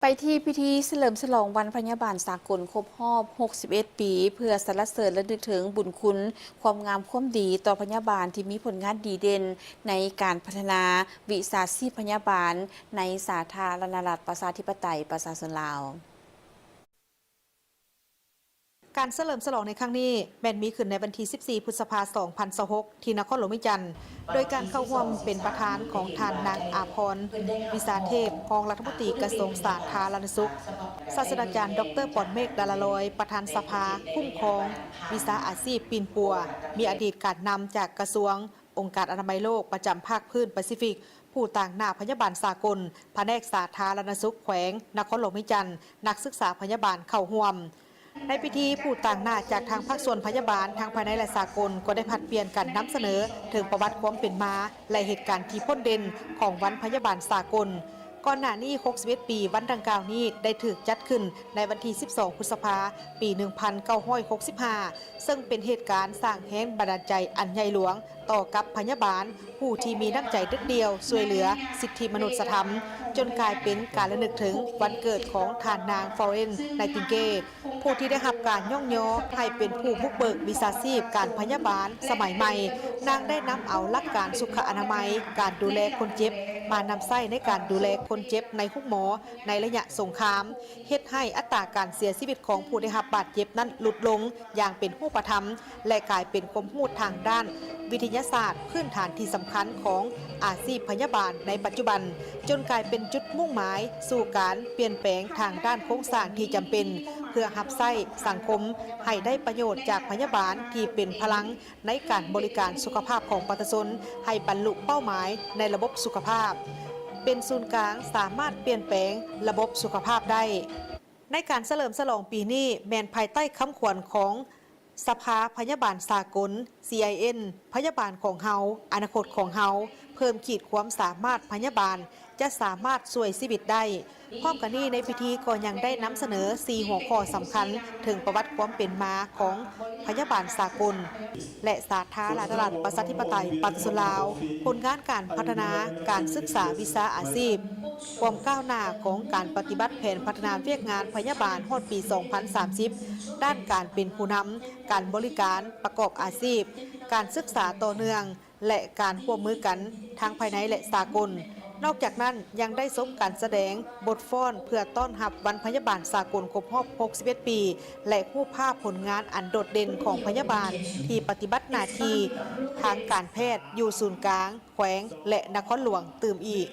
ໄປທີ່ພິທີສະເຫຼີມສະຫຼອງວັນພະຍາບານສາກົນຄົບຮອບຫົກສິບເອັດປີ ເພື່ອສັນລະເສີນລະນຶກເຖິງບຸນຄຸນຄວາມງາມຄວາມດີຕໍ່ພະຍາບານທີ່ມີຜົນງານດີເດັ່ນໃນການພັດທະນາວິຊາຊີບພະຍາບານໃນສາທາລະນະລັດປະຊາທິປະໄຕປະຊາຊົນລາວ. ການສະເຫຼີມສະຫຼອງໃນຄັ້ງນີ້ແມ່ນມີຂຶ້ນໃນວັນທີສິບສີ່ ພຶດສະພາ ສອງພັນຊາວຫົກ ທີ່ນະຄອນຫຼວງວຽງຈັນ ໂດຍການເຂົ້າຮ່ວມເປັນປະທານຂອງທ່ານນາງ ອາພອນ ວິຊາເທບ ຮອງລັດຖະມົນຕີກະຊວງສາທາລະນະສຸກ, ສາດສະດາຈານ ດອກເຕີ ປອນເມກ ດາລາລອຍ ປະທານສະພາຄຸ້ມຄອງວິຊາອາຊີບປິ່ນປົວ, ມີອະດີດການນຳຈາກກະຊວງ, ອົງການອະນາໄມໂລກປະຈຳພາກພື້ນປາຊີຟິກ, ຜູ້ຕາງໜ້າພະຍາບານສາກົນ, ພະແນກສາທາລະນະສຸກແຂວງນະຄອນຫຼວງວຽງຈັນ, ນັກສຶກສາພະຍາບານເຂົ້າຮ່ວມ. ໃນພິທີ, ຜູ້ຕາງໜ້າຈາກທາງພາກສ່ວນພະຍາບານ ທັງພາຍໃນ ແລະ ສາກົນ ກໍໄດ້ຜັດປ່ຽນກັນນຳສະເໜີເຖິງປະຫວັດຄວາມເປັນມາ ແລະ ເຫດການທີ່ພົ້ນເດັ່ນຂອງວັນພະຍາບານສາກົນ. ກ່ອນໜ້ານີ້ ຫົກສິບເອັດປີ ວັນດັ່ງກ່າວນີ້ໄດ້ຖືກຈັດຂຶ້ນໃນວັນທີສິບສອງ ພຶດສະພາ ປີໜຶ່ງພັນເກົ້າຮ້ອຍຫົກສິບຫ້າ ເຊິ່ງເປັນເຫດການສ້າງແຮງບັນດານໃຈອັນໃຫຍ່ຫຼວງຕໍ່ກັບພະຍາບານ ຜູ້ທີ່ມີນ້ຳໃຈເດັດດ່ຽວຊ່ວຍເຫຼືອສິດທິມະນຸດສະທຳ, ຈົນກາຍເປັນການລະນຶກເຖິງວັນເກີດຂອງທ່ານນາງ Florence Nightingale ຜູ້ທີ່ໄດ້ຮັບການຍ້ອງຍໍໃຫ້ເປັນຜູ້ບຸກເບີກວິຊາຊີບການພະຍາບານສະໄໝໃໝ່. ນາງໄດ້ນຳເອົາຫຼັກການສຸຂະອະນາໄມ, ການດູແລຄົນເຈັບ ມານຳໃຊ້ໃນການດູແລຄົນເຈັບໃນໂຮງໝໍໃນໄລຍະສົງຄາມ, ເຮັດໃຫ້ອັດຕາການເສຍຊີວິດຂອງຜູ້ໄດ້ຮັບບາດເຈັບນັ້ນຫຼຸດລົງຢ່າງເປັນຮູບປະທຳ ແລະ ກາຍເປັນຄວາມຮູ້ທາງດ້ານວິທະຍາສາດພື້ນຖານທີ່ສຳຄັນຂອງອາຊີບພະຍາບານໃນປັດຈຸບັນ, ຈົນກາຍເປັນຈຸດມຸ່ງໝາຍສູ່ການປ່ຽນແປງທາງດ້ານໂຄງສ້າງທີ່ຈຳເປັນ ເພື່ອຮັບໃຊ້ສັງຄົມໃຫ້ໄດ້ປະໂຫຍດຈາກພະຍາບານທີ່ເປັນພະລັງ ໃນການບໍລິການສຸຂະພາບຂອງປະຊາຊົນໃຫ້ບັນລຸເປົ້າໝາຍໃນລະບົບສຸຂະພາບ, ເປັນສູນກາງສາມາດປ່ຽນແປງລະບົບສຸຂະພາບໄດ້. ໃນການສະເຫຼີມສະຫຼອງປີນີ້ ແມ່ນພາຍໃຕ້ຄຳຂວັນຂອງສະພາພະຍາບານສາກົນ CIN ພະຍາບານຂອງເຮົາ, ອະນາຄົດຂອງເຮົາ, ເພີ່ມຂີດຄວາມສາມາດພະຍາບານ ຈະສາມາດຊ່ວຍຊີວິດໄດ້. ພ້ອມກັນນີ້, ໃນພິທີກໍຍັງໄດ້ນຳສະເໜີສີ່ຫົວຂໍ້ສຳຄັນເຖິງປະຫວັດຄວາມເປັນມາຂອງພະຍາບານສາກົນ ແລະ ສາທາລະນະລັດປະຊາທິປະໄຕປະຊາຊົນລາວ, ຜົນງານການພັດທະນາການສຶກສາວິຊາອາຊີບ, ຄວາມກ້າວໜ້າຂອງການປະຕິບັດແຜນພັດທະນາວຽກງານພະຍາບານຮອດປີສອງພັນສາມສິບ, ດ້ານການເປັນຜູ້ນຳ, ການບໍລິການປະກອບອາຊີບ, ການສຶກສາຕໍ່ເນື່ອງ ແລະ ການຮ່ວມມືກັນທັງພາຍໃນ ແລະ ສາກົນ. ນອກຈາກນັ້ນ, ຍັງໄດ້ຊົມການສະແດງບົດຟ້ອນເພື່ອຕ້ອນຮັບວັນພະຍາບານສາກົນຄົບຮອບຫົກສິບເອັດປີ ແລະ ຮູບພາບຜົນງານອັນໂດດເດັ່ນຂອງພະຍາບານທີ່ປະຕິບັດໜ້າທີ່ທາງການແພດຢູ່ສູນກາງ, ແຂວງ ແລະ ນະຄອນຫຼວງຕື່ມອີກ.